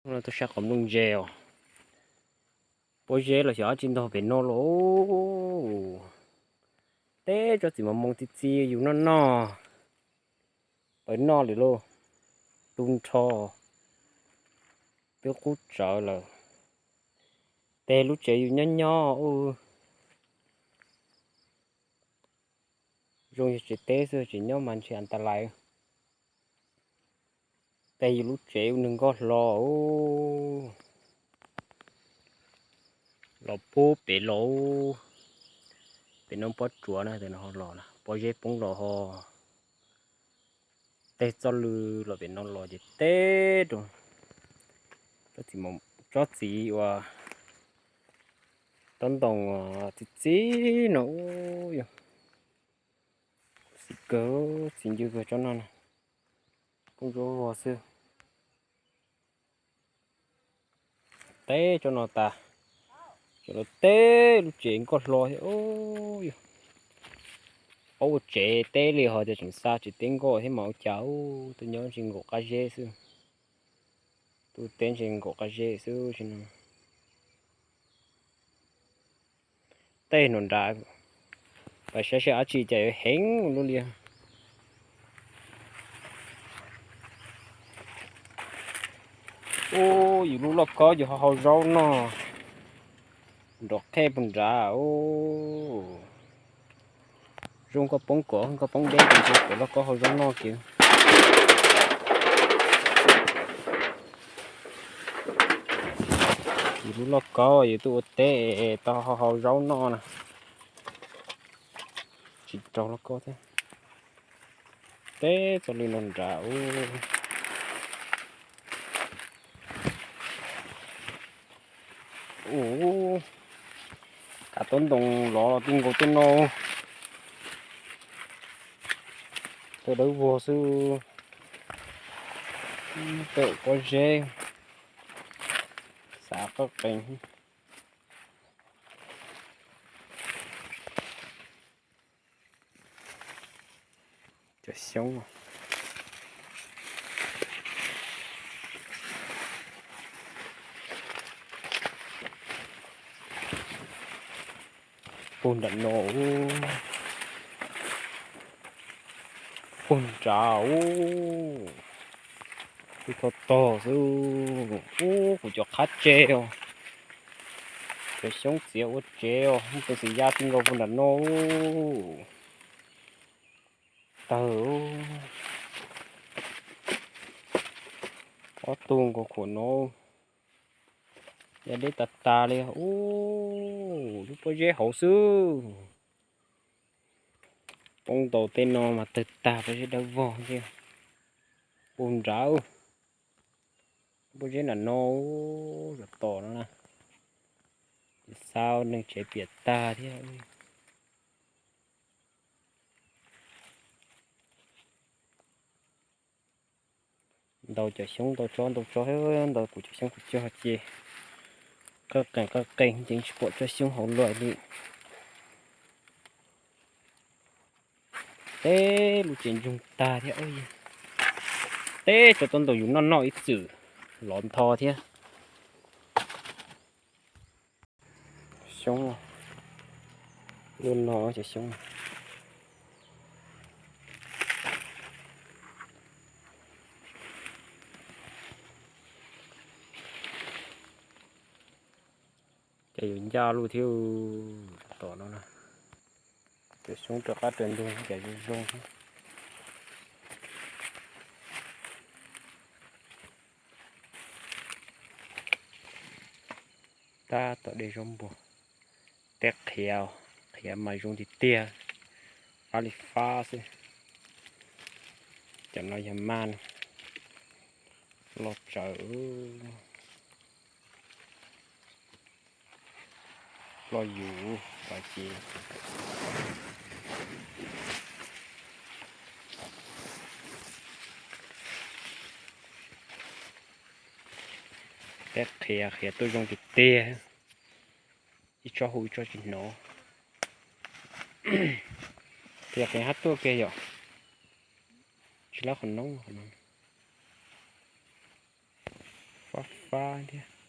Tuaj sab qhov nplooj ntse os. Pob zeb los xyov dab tsi ntog pem no los. Teb tsob txiv mos moos txi txiv yus noj noj. Pawv noj lawm lauj. Tu nrho. Twb qub tsawv lawm. Tes lub tsev yus nyob nyob. Zoo yog tsev teb xwb, tsev nyob mas ntshe as tas lais. Tes yus lub tsev ua neeg nkoj hlo. Los pub pem los. Pem no pob tsuas na, los pob zeb poob los ho. Tej txoj lw los pem no los ces teb rau tsob txiv uas tob ntoo txi txiv no. Yog txiv kawg, txiv ncw kawg tsob no na. Poob ntsuab vog xwb. Teb tsob no tas, tsob no teb lub tsev nkoj hlo thiab. Yog paub ua tsev teb li ho tias tseem xa tsev teb nkoj thiab mas ua cas tuaj nyob ntshe nkaum qab zeb xwb. Tuaj teb ntshe nkaum qab zeb xwb no. Tej no nrad, pab saib saib dab tsi cas yuav heev luaj li. Ub, yus lub lauj kaub yus ho hau zaub noj nrov qej puag nrad. Ub, zoo koj poob kom koj poob deb ces kom lauj kaub hau zaub noj kiag. Yus lub lauj kaub yus tuaj ua teb tau hau hau zaub noj na. Tsis raug lauj kaub thiab. Teb txoj lw no nrad. Ub, kav tob ntoo los tij nkaus tej no. Tej dawb vog xwb. Tej pob zeb xav qab qees. Cov xyoob puag nram no, puag nrad ub, tog tog xwb. Ub, kuv cov qhab tse os, cov xyoob txiav ua tsev os, muaj peev xwm ya tij nkaus puag nram no. Tawg, ob tug nkaus khuam no, ya deb tas tas li. Ub, lub pob zeb hauv xwb. Poob ntau tej no mas tawg tag, pob zeb dawb vog thiab. Puag nrad, pob zeb nram no, cov tom no na, xa neeg tsev piam tag thiab. Ntau cov xyoob ntau tsob ntau tsob, ntau kuv cov xyoob kuv cog ces qawj qees qawj qees ces tsis pom tsob xyoob hauv luaj li. Teb lub tsev ntsoog tag thiab. Teb tsob tob ntoo yus noj noj ib txwm los ntho thiab. Xyoob, lub no cov xyoob. Ces yuav ncaj lub thiab. Tom no na, cov xyoob raws qab raws ntug ces zoo zoo thiab. Tab tom de zaub npua. Teb qhiav, qhiav mas zoo tiag tiag, fab li fab xwb. Cov no yog maj, loj tsawv, loj yus los ces. Teb qhiav, qhiav tuaj zoo tiag tiag, ib tsob hu ib tsob tsis hnov. Qhiav qhiav hab tuaj kiag yom. Tsis lab qhov noob, qhov noob. pab thiab.